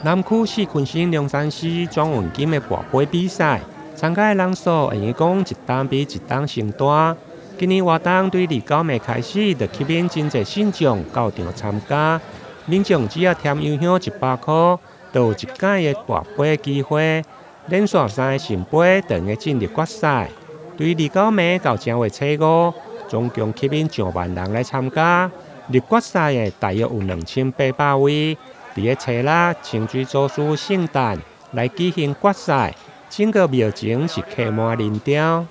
南區四坤省龍山寺轉運金的跋杯比賽，參加的人數會用講一冬比一冬升大。今年活動對29暝開始，就吸引真濟信眾到場參加。民眾只要添油香100箍，就有一擺的跋杯機會。連續三个聖杯就會進入決賽。對29暝到正月初五，總共吸引上萬人來參加。入決賽的大約有2800位。佇咧初六清水祖師聖誕來舉行決賽，整個廟前是客滿人潮。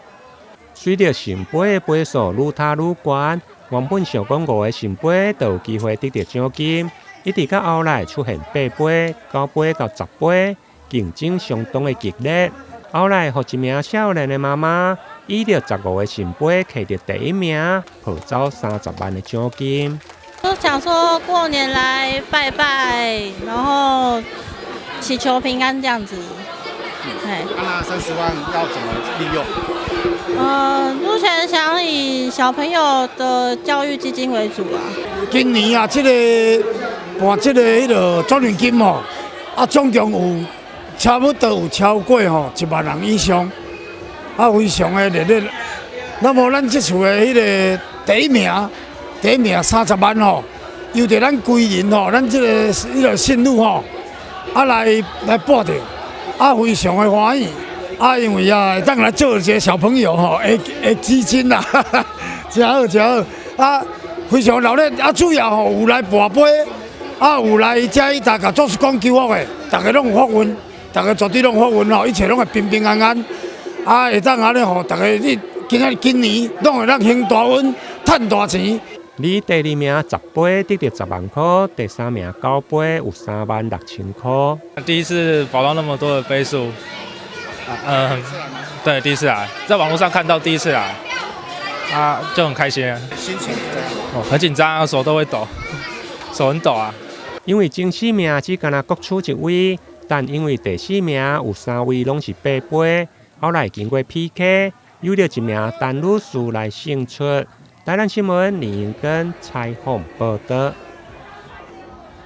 隨著聖杯的杯數愈踏愈懸，原本想講五个聖杯就有機會得著獎金，一直到後來出現八杯、九杯到十杯，競爭相當的激烈。後來，予一名少年的媽媽以著15個聖杯摕著第一名，抱走30萬的獎金。都想說過年來拜拜，然後祈求平安這樣子。那30萬要怎麼利用？目前想以小朋友的教育基金為主啊。今年啊，這个跋這个彼个轉運金吼，啊，總共有差不多有超過吼1萬人以上，啊，非常的熱烈。那麼咱這次的彼个第一名，第一名三十萬吼，由著咱規人吼，咱這个彼个信女吼，啊來來跋著，啊非常的歡喜，啊因為啊會當來做一个小朋友吼，的的基金啦，誠好誠好，啊非常熱烈，啊主要吼有來跋杯，啊有來遮去大家做是講求福的，逐个攏有福運，逐个絕對攏有福運吼，一切攏會平平安安，啊會當按呢吼，逐个你今仔今年攏會當行大運，趁大錢。以第二名十杯得著10萬箍，第三名九杯有3萬6千箍。第一次跑到那麼多的杯數，嗯，對，第一次來，在網絡上看到第一次來，啊，就很開心。心情哦，很緊張，手都會抖，手很抖啊。因為前四名只干焦各取一位，但因為第四名有三位攏是八杯，後來經過 PK，有著一名陳女士來勝出。台南新聞李英根採訪報導。